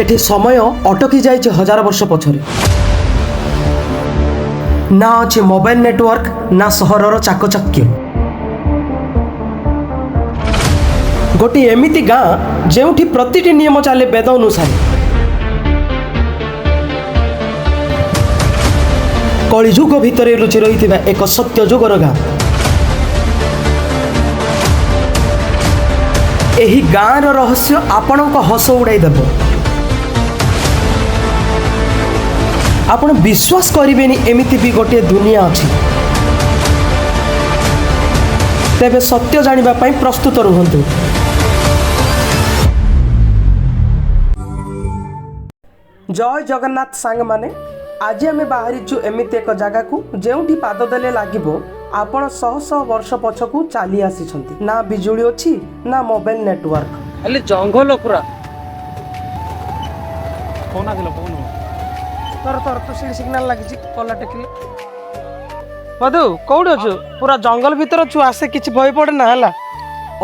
ଏଠି ସମୟ ଅଟକି ଯାଇଛି ହଜାର ବର୍ଷ ପଛରେ। ନା ଅଛି ମୋବାଇଲ ନେଟୱାର୍କ, ନା ସହରର ଚାକଚକ୍ୟ। ଗୋଟିଏ ଏମିତି ଗାଁ ଯେଉଁଠି ପ୍ରତିଟି ନିୟମ ଚାଲେ ବେଦ ଅନୁସାରେ। କଳିଯୁଗ ଭିତରେ ଲୁଚି ରହିଥିବା ଏକ ସତ୍ୟ ଯୁଗର ଗାଁ। ଏହି ଗାଁର ରହସ୍ୟ ଆପଣଙ୍କ ହସ ଉଡ଼ାଇ ଦେବ। ଆପଣ ବିଶ୍ୱାସ କରିବେନି, ଏମିତି ବି ଗୋଟିଏ ଦୁନିଆ ଅଛି। ତେବେ ସତ୍ୟ ଜାଣିବା ପାଇଁ ପ୍ରସ୍ତୁତ ରୁହନ୍ତୁ। ଜୟ ଜଗନ୍ନାଥ ସାଙ୍ଗମାନେ, ଆଜି ଆମେ ବାହାରିଛୁ ଏମିତି ଏକ ଜାଗାକୁ ଯେଉଁଠି ପାଦ ଦେଲେ ଲାଗିବ ଆପଣ ଶହ ଶହ ବର୍ଷ ପଛକୁ ଚାଲି ଆସିଛନ୍ତି। ନା ବିଜୁଳି ଅଛି, ନା ମୋବାଇଲ ନେଟୱାର୍କ। ଖାଲି ଜଙ୍ଗଲ ପୁରା। ଫୋନ୍ ଆସିଲା, ଫୋନ୍। ତୋର ତୋର ତ ସେଠି ସିଗ୍ନାଲ ଲାଗିଛି, କଲା ଟେକିଲେ। ମଧୁ, କୋଉଠି ଅଛୁ? ପୁରା ଜଙ୍ଗଲ ଭିତରେ ଅଛୁ, ଆସେ, କିଛି ଭୟ ପଡେ ନା ହେଲା।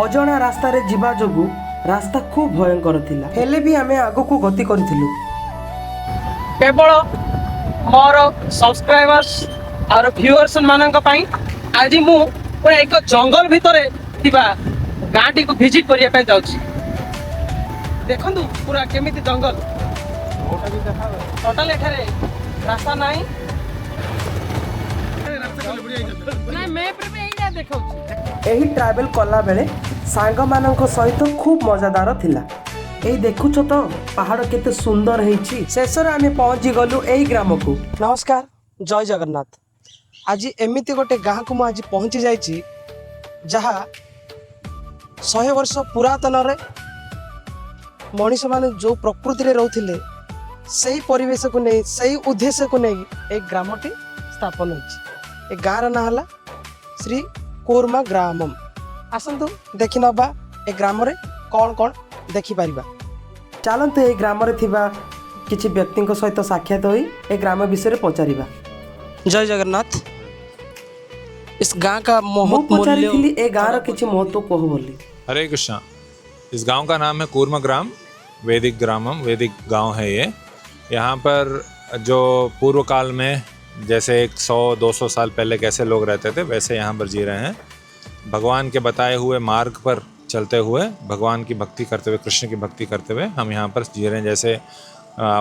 ଅଜଣା ରାସ୍ତାରେ ଯିବା ଯୋଗୁଁ ରାସ୍ତା ଖୁବ୍ ଭୟଙ୍କର ଥିଲା, ହେଲେ ବି ଆମେ ଆଗକୁ ଗତି କରିଥିଲୁ। କେବଳ ମୋର ସବସ୍କ୍ରାଇବର୍ସ ଆଉ ଭିଉଅର୍ସ ମାନଙ୍କ ପାଇଁ ଆଜି ମୁଁ ପୁରା ଏକ ଜଙ୍ଗଲ ଭିତରେ ଥିବା ଗାଁଟିକୁ ଭିଜିଟ୍ କରିବା ପାଇଁ ଯାଉଛି। ଦେଖନ୍ତୁ ପୁରା କେମିତି ଜଙ୍ଗଲ। ଟୋଟାଲ ଏଠାରେ ରାସ୍ତା ନାହିଁ। ନାଇଁ, ମ୍ୟାପ୍ରେ ବି ଏଇଟା ଦେଖାଉଛି। ଏହି ଟ୍ରାଭେଲ୍ କଲାବେଳେ ସାଙ୍ଗମାନଙ୍କ ସହିତ ଖୁବ୍ ମଜାଦାର ଥିଲା। ଏଇ ଦେଖୁଛ ତ, ପାହାଡ଼ କେତେ ସୁନ୍ଦର ହେଇଛି। ଶେଷରେ ଆମେ ପହଞ୍ଚି ଗଲୁ ଏହି ଗ୍ରାମକୁ। ନମସ୍କାର, ଜୟ ଜଗନ୍ନାଥ। ଆଜି ଏମିତି ଗୋଟେ ଗାଁକୁ ମୁଁ ଆଜି ପହଞ୍ଚି ଯାଇଛି, ଯାହା 100 ବର୍ଷ ପୁରାତନରେ ମଣିଷମାନେ ଯେଉଁ ପ୍ରକୃତିରେ ରହୁଥିଲେ, ସେଇ ପରିବେଶକୁ ନେଇ, ସେଇ ଉଦ୍ଦେଶ୍ୟକୁ ନେଇ ଏଇ ଗ୍ରାମଟି ସ୍ଥାପନ ହେଇଛି। ଏ ଗାଁର ନାଁ ହେଲା ଶ୍ରୀ କୋର୍ମା ଗ୍ରାମମ୍। ଆସନ୍ତୁ ଦେଖିନେବା ଏ ଗ୍ରାମରେ କ'ଣ କ'ଣ ଦେଖିପାରିବା। ଚାଲନ୍ତୁ, ଏହି ଗ୍ରାମରେ ଥିବା କିଛି ବ୍ୟକ୍ତିଙ୍କ ସହିତ ସାକ୍ଷାତ ହୋଇ ଏ ଗ୍ରାମ ବିଷୟରେ ପଚାରିବା। ଜୟ ଜଗନ୍ନାଥ। इस गांव का ମୁଁ ବହୁତ ମୂଲ୍ୟ ପଚାରିଥିଲି ଏ ଗାଁର କିଛି ମହତ୍ଵ କହ ବୋଲି। हरे कृष्णा। इस गांव का नाम है कूर्मा ग्राम, वैदिक ग्रामम, वैदिक गांव है ये। यहाँ पर जो पूर्व काल में जैसे 100-200 साल पहले कैसे लोग रहते थे, वैसे यहाँ पर जी रहे हैं। भगवान के बताए हुए मार्ग पर चलते हुए, भगवान की भक्ति करते हुए, कृष्ण की भक्ति करते हुए हम यहाँ पर जी रहे हैं। जैसे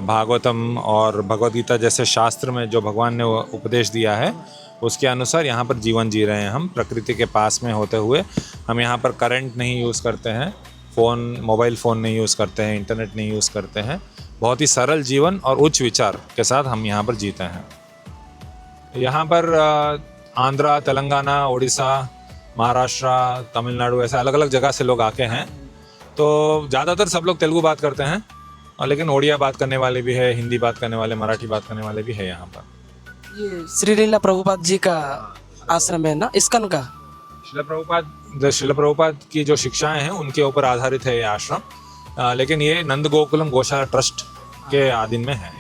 भागवतम और भगवद गीता जैसे शास्त्र में जो भगवान ने वो उपदेश दिया है, उसके अनुसार यहाँ पर जीवन जी रहे हैं हम। प्रकृति के पास में होते हुए हम यहाँ पर करंट नहीं यूज़ करते हैं, फ़ोन, मोबाइल फ़ोन नहीं यूज़ करते हैं, इंटरनेट नहीं यूज़ करते हैं। बहुत ही सरल जीवन और उच्च विचार के साथ हम यहाँ पर जीते हैं। यहाँ पर आंध्रा, तेलंगाना, उड़ीसा, महाराष्ट्र, तमिलनाडु, ऐसे अलग अलग जगह से लोग आके हैं। तो ज़्यादातर सब लोग तेलुगु बात करते हैं और लेकिन ओडिया बात करने वाले भी है, हिंदी बात करने वाले, मराठी बात करने वाले भी है यहाँ पर। ये श्री लीला प्रभुपाद जी का आश्रम है ना, इस्कन का? श्रील प्रभुपाद, श्रील प्रभुपाद की जो शिक्षाएं हैं, उनके ऊपर आधारित है ये आश्रम। लेकिन ये नंद गोकुलम गौशाला ट्रस्ट के अधीन में है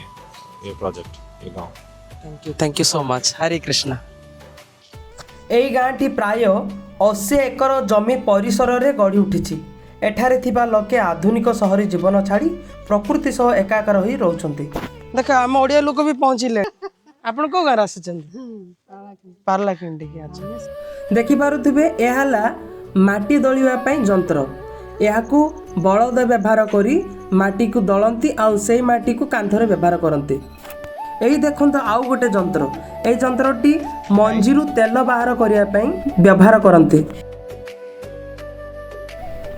ये प्रोजेक्ट, ये गांव। Thank you, thank you so much. Hare Krishna. ଏହି ଗାଁଟି ପ୍ରାୟ 80 ଏକର ଜମି ପରିସରରେ ଗଢ଼ି ଉଠିଛି। ଏଠାରେ ଥିବା ଲୋକେ ଆଧୁନିକ ସହରୀ ଜୀବନ ଛାଡ଼ି ପ୍ରକୃତି ସହ ଏକାକାର ହୋଇ ରହୁଛନ୍ତି। ଦେଖ, ଆମ ଓଡ଼ିଆ ଲୋକ ବି ପହଞ୍ଚିଲେ। ଆପଣ କୋଉ ଗାଁରେ ଆସିଛନ୍ତି? ପାରଳାଖେମୁଣ୍ଡି। ଆଚ୍ଛା। ଦେଖିପାରୁଥିବେ, ଏହା ହେଲା ମାଟି ଦଳିବା ପାଇଁ ଯନ୍ତ୍ର। ଏହାକୁ ବଳଦ ବ୍ୟବହାର କରି ମାଟିକୁ ଦଳନ୍ତି ଆଉ ସେଇ ମାଟିକୁ କାନ୍ଥରେ ବ୍ୟବହାର କରନ୍ତି। ଏଇ ଦେଖନ୍ତୁ ଆଉ ଗୋଟେ ଯନ୍ତ୍ର। ଏଇ ଯନ୍ତ୍ରଟି ମଞ୍ଜିରୁ ତେଲ ବାହାର କରିବା ପାଇଁ ବ୍ୟବହାର କରନ୍ତି।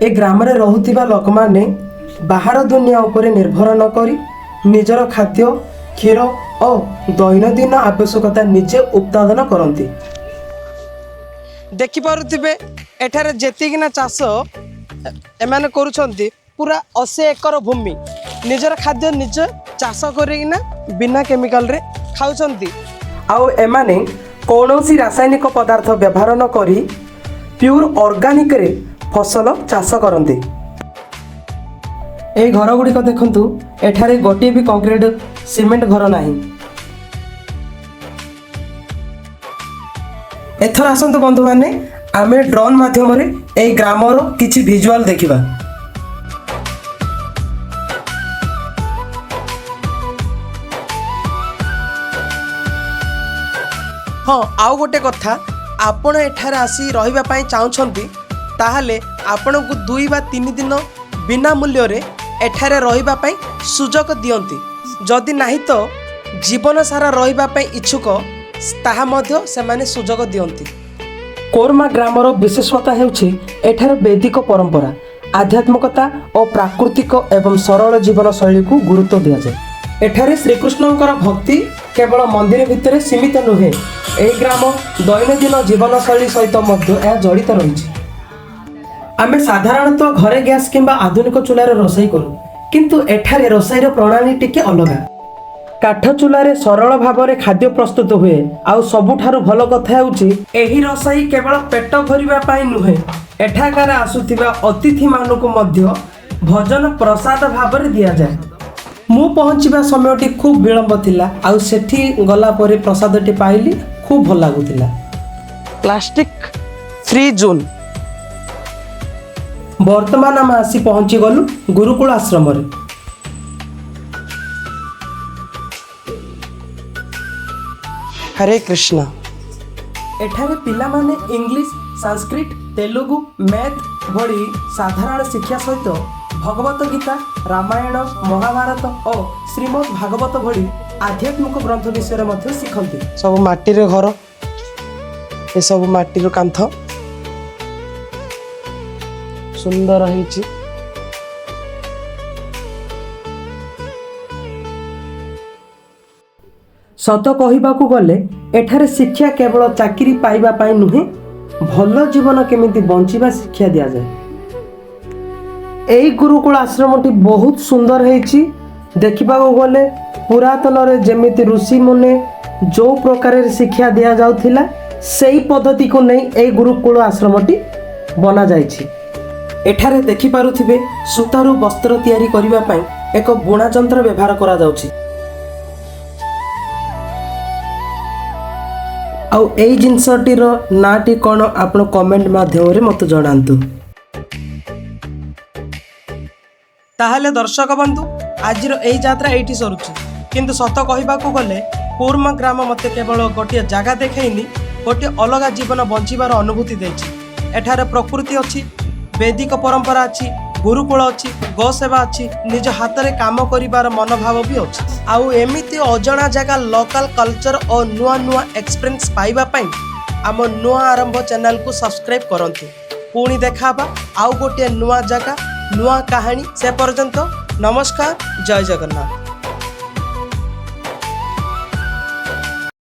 ଏ ଗ୍ରାମରେ ରହୁଥିବା ଲୋକମାନେ ବାହାର ଦୁନିଆ ଉପରେ ନିର୍ଭର ନ କରି ନିଜର ଖାଦ୍ୟ, କ୍ଷୀର ଓ ଦୈନନ୍ଦିନ ଆବଶ୍ୟକତା ନିଜେ ଉତ୍ପାଦନ କରନ୍ତି। ଦେଖିପାରୁଥିବେ, ଏଠାରେ ଯେତିକି ନା ଚାଷ ଏମାନେ କରୁଛନ୍ତି, ପୁରା 80 ଏକର ଭୂମି ନିଜର ଖାଦ୍ୟ ନିଜେ ଚାଷ କରିକିନା ବିନା କେମିକାଲରେ ଖାଉଛନ୍ତି। ଆଉ ଏମାନେ କୌଣସି ରାସାୟନିକ ପଦାର୍ଥ ବ୍ୟବହାର ନ କରି ପିଓର ଅର୍ଗାନିକରେ ଫସଲ ଚାଷ କରନ୍ତି। ଏହି ଘର ଗୁଡ଼ିକ ଦେଖନ୍ତୁ, ଏଠାରେ ଗୋଟିଏ ବି କଂକ୍ରିଟ ସିମେଣ୍ଟ ଘର ନାହିଁ। ଏଥର ଆସନ୍ତୁ ବନ୍ଧୁମାନେ, ଆମେ ଡ୍ରୋନ୍ ମାଧ୍ୟମରେ ଏହି ଗ୍ରାମର କିଛି ଭିଜୁଆଲ ଦେଖିବା। ହଁ, ଆଉ ଗୋଟେ କଥା, ଆପଣ ଏଠାରେ ଆସି ରହିବା ପାଇଁ ଚାହୁଁଛନ୍ତି, ତାହେଲେ ଆପଣଙ୍କୁ 2 ବା 3 ଦିନ ବିନା ମୂଲ୍ୟରେ ଏଠାରେ ରହିବା ପାଇଁ ସୁଯୋଗ ଦିଅନ୍ତି। ଯଦି ନାହିଁ ତ ଜୀବନ ସାରା ରହିବା ପାଇଁ ଇଚ୍ଛୁକ, ତାହା ମଧ୍ୟ ସେମାନେ ସୁଯୋଗ ଦିଅନ୍ତି। କୋରମା ଗ୍ରାମର ବିଶେଷତା ହେଉଛି ଏଠାରେ ବୈଦିକ ପରମ୍ପରା, ଆଧ୍ୟାତ୍ମିକତା ଓ ପ୍ରାକୃତିକ ଏବଂ ସରଳ ଜୀବନ ଶୈଳୀକୁ ଗୁରୁତ୍ୱ ଦିଆଯାଏ। ଏଠାରେ ଶ୍ରୀକୃଷ୍ଣଙ୍କର ଭକ୍ତି କେବଳ ମନ୍ଦିର ଭିତରେ ସୀମିତ ନୁହେଁ, ଏହି ଗ୍ରାମ ଦୈନନ୍ଦିନ ଜୀବନଶୈଳୀ ସହିତ ମଧ୍ୟ ଏହା ଜଡ଼ିତ ରହିଛି। ଆମେ ସାଧାରଣତଃ ଘରେ ଗ୍ୟାସ୍ କିମ୍ବା ଆଧୁନିକ ଚୁଲାରେ ରୋଷେଇ କରୁ, କିନ୍ତୁ ଏଠାରେ ରୋଷେଇର ପ୍ରଣାଳୀ ଟିକେ ଅଲଗା। କାଠ ଚୁଲାରେ ସରଳ ଭାବରେ ଖାଦ୍ୟ ପ୍ରସ୍ତୁତ ହୁଏ। ଆଉ ସବୁଠାରୁ ଭଲ କଥା ହେଉଛି, ଏହି ରୋଷେଇ କେବଳ ପେଟ ଭରିବା ପାଇଁ ନୁହେଁ, ଏଠାକାର ଆସୁଥିବା ଅତିଥିମାନଙ୍କୁ ମଧ୍ୟ ଭୋଜନ ପ୍ରସାଦ ଭାବରେ ଦିଆଯାଏ। ମୁଁ ପହଞ୍ଚିବା ସମୟଟି ଖୁବ୍ ବିଳମ୍ବ ଥିଲା ଆଉ ସେଠି ଗଲା ପରେ ପ୍ରସାଦଟି ପାଇଲି, ଖୁବ୍ ଭଲ ଲାଗୁଥିଲା। Plastic free zone. ବର୍ତ୍ତମାନ ଆମେ ଆସି ପହଞ୍ଚିଗଲୁ ଗୁରୁକୁଳ ଆଶ୍ରମରେ। ହରେ କୃଷ୍ଣ। ଏଠାରେ ପିଲାମାନେ ଇଂଲିଶ, ସାଂସ୍କ୍ରିଟ, ତେଲୁଗୁ, ମ୍ୟାଥ୍ ଭଳି ସାଧାରଣ ଶିକ୍ଷା ସହିତ ଭଗବତ ଗୀତା, ରାମାୟଣ, ମହାଭାରତ ଓ ଶ୍ରୀମଦ୍ ଭାଗବତ ଭଳି ଆଧ୍ୟାତ୍ମିକ ଗ୍ରନ୍ଥ ବିଷୟରେ ମଧ୍ୟ ଶିଖନ୍ତି। ସବୁ ମାଟିରେ ଘର, ଏସବୁ ମାଟିର କାନ୍ଥ, ସୁନ୍ଦର ହେଇଛି। ସତ କହିବାକୁ ଗଲେ ଏଠାରେ ଶିକ୍ଷା କେବଳ ଚାକିରି ପାଇବା ପାଇଁ ନୁହେଁ, ଭଲ ଜୀବନ କେମିତି ବଞ୍ଚିବା ଶିକ୍ଷା ଦିଆଯାଏ। ଏଇ ଗୁରୁକୁଳ ଆଶ୍ରମଟି ବହୁତ ସୁନ୍ଦର ହେଇଛି। ଦେଖିବାକୁ ଗଲେ ପୁରାତନରେ ଯେମିତି ଋଷିମୁନି ଯେଉଁ ପ୍ରକାରରେ ଶିକ୍ଷା ଦିଆଯାଉଥିଲା, ସେଇ ପଦ୍ଧତିକୁ ନେଇ ଏଇ ଗୁରୁକୁଳ ଆଶ୍ରମଟି ବନାଯାଇଛି। ଏଠାରେ ଦେଖିପାରୁଥିବେ, ସୂତାରୁ ବସ୍ତ୍ର ତିଆରି କରିବା ପାଇଁ ଏକ ବୁଣା ଯନ୍ତ୍ର ବ୍ୟବହାର କରାଯାଉଛି। ଆଉ ଏଇ ଜିନିଷଟିର ନାଁଟି କ'ଣ, ଆପଣ କମେଣ୍ଟ ମାଧ୍ୟମରେ ମୋତେ ଜଣାନ୍ତୁ। ତାହେଲେ ଦର୍ଶକ ବନ୍ଧୁ, ଆଜିର ଏଇ ଯାତ୍ରା ଏଇଠି ସରୁଛି। କିନ୍ତୁ ସତ କହିବାକୁ ଗଲେ କୁର୍ମା ଗ୍ରାମ ମୋତେ କେବଳ ଗୋଟିଏ ଜାଗା ଦେଖେଇନି, ଗୋଟିଏ ଅଲଗା ଜୀବନ ବଞ୍ଚିବାର ଅନୁଭୂତି ଦେଇଛି। ଏଠାରେ ପ୍ରକୃତି ଅଛି, ବୈଦିକ ପରମ୍ପରା ଅଛି, ଗୁରୁକୁଳ ଅଛି, ଗୋ ସେବା ଅଛି, ନିଜ ହାତରେ କାମ କରିବାର ମନୋଭାବ ବି ଅଛି। ଆଉ ଏମିତି ଅଜଣା ଜାଗା, ଲୋକାଲ କଲଚର ଓ ନୂଆ ନୂଆ ଏକ୍ସପିରିଏନ୍ସ ପାଇବା ପାଇଁ ଆମ ନୂଆ ଆରମ୍ଭ ଚ୍ୟାନେଲକୁ ସବସ୍କ୍ରାଇବ୍ କରନ୍ତୁ। ପୁଣି ଦେଖା ହେବା ଆଉ ଗୋଟିଏ ନୂଆ ଜାଗା, ନୂଆ କାହାଣୀ। ସେ ପର୍ଯ୍ୟନ୍ତ ନମସ୍କାର, ଜୟ ଜଗନ୍ନାଥ।